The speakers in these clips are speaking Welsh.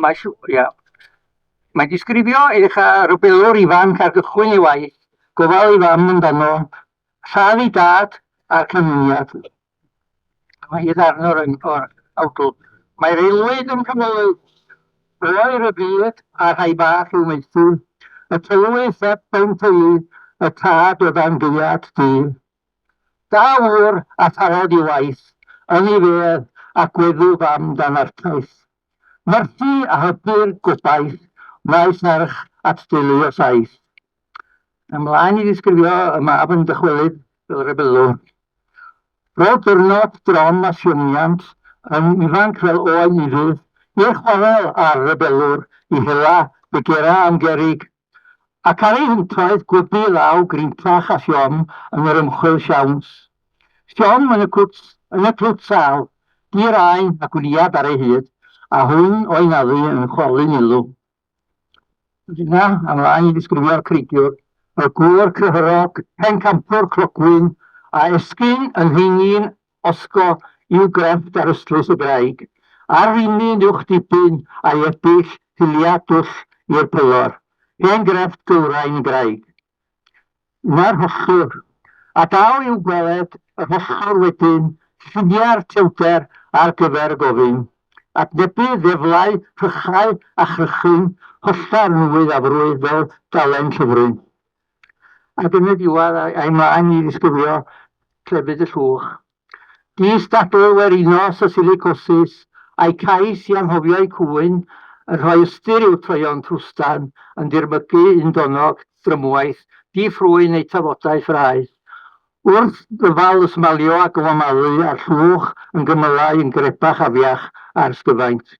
Mae ia. Mae'n disgrifio ei ddechrau rybelwr ifanc ar gychwyn ei waith, gofal ei fam amdano, lladd ei dad a'r canlyniad. Mae hi ddarn o'r, o'r awdl. Mae'r aelwyd yn canoli oer y byd a rhai bach i'w maethu, y tylwyth heb mewn teulu, y tad o dan gaead du. Da ŵr a pharod i'w waith, yn ei fedd, a gweddw fam dan artaith. Myrthu a hybu'r gobaith wnaeth merch at deulu o saith. Ymlaen i ddisgrifio y mab yn dychwelyd fel rebelwr. Roedd diwrnod drom a siomiant yn ifanc fel oen ufudd i'r chwarel a'r rebelwr i hela begera am gerrig Ac ar ei hyntoedd gwybu law grintach a siom yn yr ymchwil siawns. Siom yn y cwt, yn y clwt sâl, dir aen a gwniad ar ei hyd, a hwn o'i naddu yn chwalu'n ulw. Yna, ymlaen i ddisgrifio'r creigiwr, y gŵr cyhyrog, pencampwr clogwyn, a esgyn yn heini'n osgo i'w grefft ar ystlys y graig, a'r rimyn uwch dibyn a'i ebill hulia dwll i'r pylor, hen grefft gywrain y graig. Na'r hollwr. A daw i'w gweled yr hollwr wedyn, llunia'r tewder ar gyfer y gofyn. Adnebydd ddeflau, rhychau a chrychyn, hollta'r nwydd afrwydd fel dalen llyfryn. Ac yn y diwedd, a'i mlaen i ddisgrifio clefyd y llwch. Dis-dadl werinos y silicosis, a'i cais i anghofio'i cŵyn, yn rhoi ystyr i'w troeon trwstan, yn dirmygu undonog drymwaith, di-ffrwyn eu tafodau ffraeth. Wrth ddyfal ysmalio a glymalu a'r llwch yn gymylau yn grebach afiach a'r sgyfaint.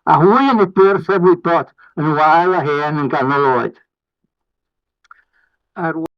A hwy yn ebyrth heb wybod, yn wael a hen yn ganol oed. A rwan.